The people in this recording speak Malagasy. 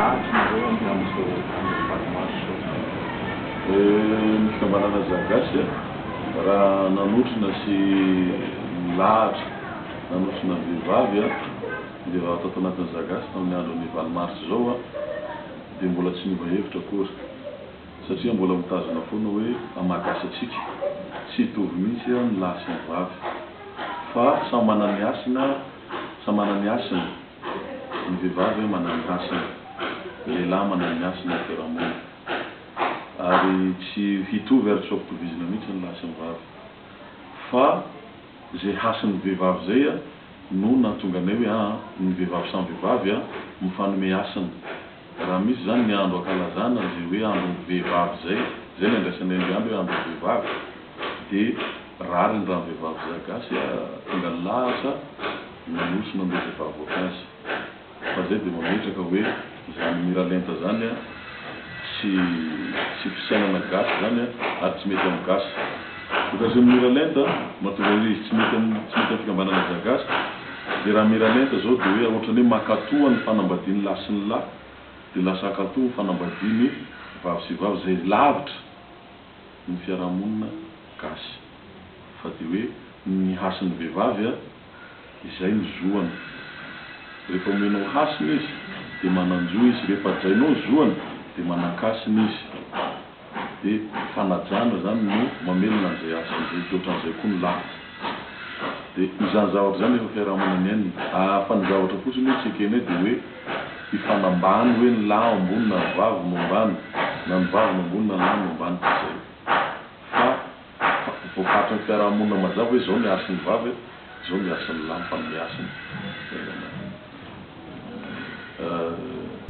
Lahatra izao ny amin'izao andro valo marsa izao. Ny fikambanana Zagasy raha nanotrona sy nilahatra nanotrona ny vehivavy, ny vehivavy tato anatin'ny Zagasy tamin'ny andron'ny valo marsa izao dia mbola tsy niova hevitra akory satria mbola mitazona foana hoe maha-gasy antsika tsy hitovy mihitsy ny lahy sy ny vavy fa samy manana ny hasina, samy manana ny hasiny. Ny vehivavy manana ny hasiny, ny lehilahy manana ny hasiny ao fiarahamonina. Ary tsy hitovy ary tsy ho ampitovizina mihitsy ny lahy sy ny vavy. Fa izay hasin'ny vehivavy izay no nahatonga anay hoe aa ny vehivavy samy vehivavy mifanome hasina. Raha misy izany ny andro ankalazana izay hoe andron'ny vehivavy izay, izay no andraisanay an'ilay andro hoe andron'ny vehivavy, dia rariny raha ny vehivavy za gasy tonga nilahatra nanosona an'ireo vehivavy ohatr'azy. Fa zay dia mametraka hoe izany miralenta zany tsy tsy fisainana gasy zany ary tsy mety amin'ny gasy. Vokatry ny miralenta, mahatonga ilay izy tsy mety amin'ny tsy mety amin'ny fikambanana za gasy, dia raha miralenta zao dia hoe ohatran'ny hoe mankatoa ny fanambadian'ny lahy sy ny lahy dia lasa hankatoa ny fanambadian'ny vavy sy vavy izay lavitra ny fiarahamonina gasy fa dia hoe ny hasin'ny vehivavy a izay ny zoany rehefa omenao hasina izy dia manan-jo izy rehefa hajainao ny zoany dia manan-kasina izy dia fanajana izany no mamelona an'izay hasina izay dia ohatran'izay koa ny lahy dia izany zavatra izany efa fiarahamonina niainana fa ny zavatra fotsiny hoe tsy ekenay dia hoe hifanambany hoe ny lahy ambony na ny vavy no ambany na ny vavy no ambony na ny lahy no ambany tsy izay fa voafaritry ny fiarahamonina mazava hoe izao ny hasin'ny vavy izao ny hasin'ny lahy mifanome hasina izay angamba.